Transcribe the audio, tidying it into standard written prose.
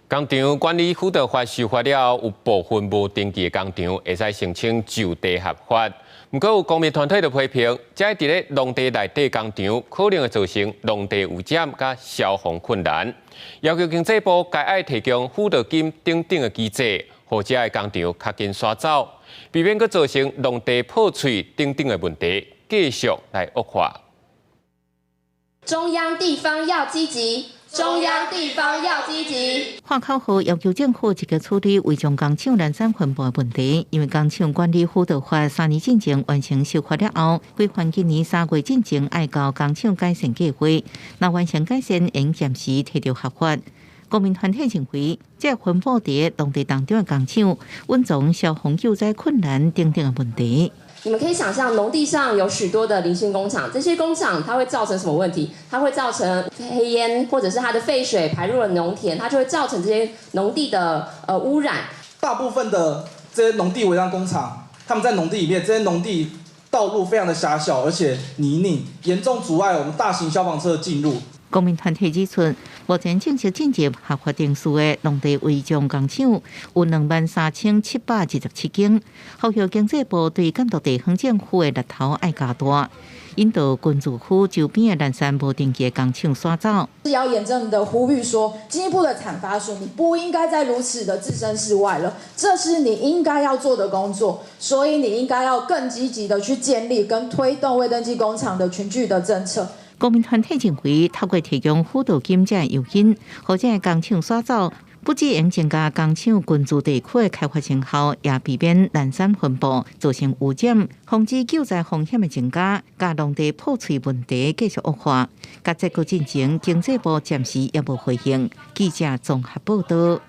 工廠管理輔導法修法了後，有部分無登記的工廠會使申請就地合法。毋過有公民團體就批評，這佇咧農地內底工廠可能會造成農地污染佮消防困難，要求經濟部該愛提供輔導金等等的機制，予這的工廠較緊徙走，避免閣造成農地破碎等等的問題繼續來惡化。中央地方要積極。中央地方要積極。喊口號要求政府積極處理違章工廠濫山分布的問題，因為工廠管理輔導法3年進前完成修法了後，規範今年3月進前愛交工廠改善計劃，若完成改善，會暫時提著合法。公民團體認為，這分布佇農地當中的工廠，隱藏消防救災困難等等的問題。你們可以想象，農地上有許多的零星工廠，這些工廠它會造成什麼問題？它會造成黑煙，或者是它的廢水排入了農田，它就會造成這些農地的污染。大部分的這些農地違章工廠，他們在農地裡面，這些農地道路非常的狹小，而且泥濘，嚴重阻礙我們大型消防車的進入。公民團體指出，目前正式進入合法程序的農地違章工廠有23,727間，呼籲經濟部對監督地方政府的力頭愛加大，引導軍事區周邊的濫山無登記的工廠徙走。是要嚴正的呼籲說，進一步的慘發說，你不應該再如此的置身事外了，這是你應該要做的工作，所以你應該要更積極的去建立跟推動未登記工廠的群聚的政策。公民團體認為，透過提供輔導金這誘因，予這工廠徙走，不只會增加工廠群聚地區的開發成效，也避免濫山分布造成污染，防止救災風險的增加，佮農地破碎問題繼續惡化。佮這個進前，經濟部暫時猶無回應。記者綜合報道。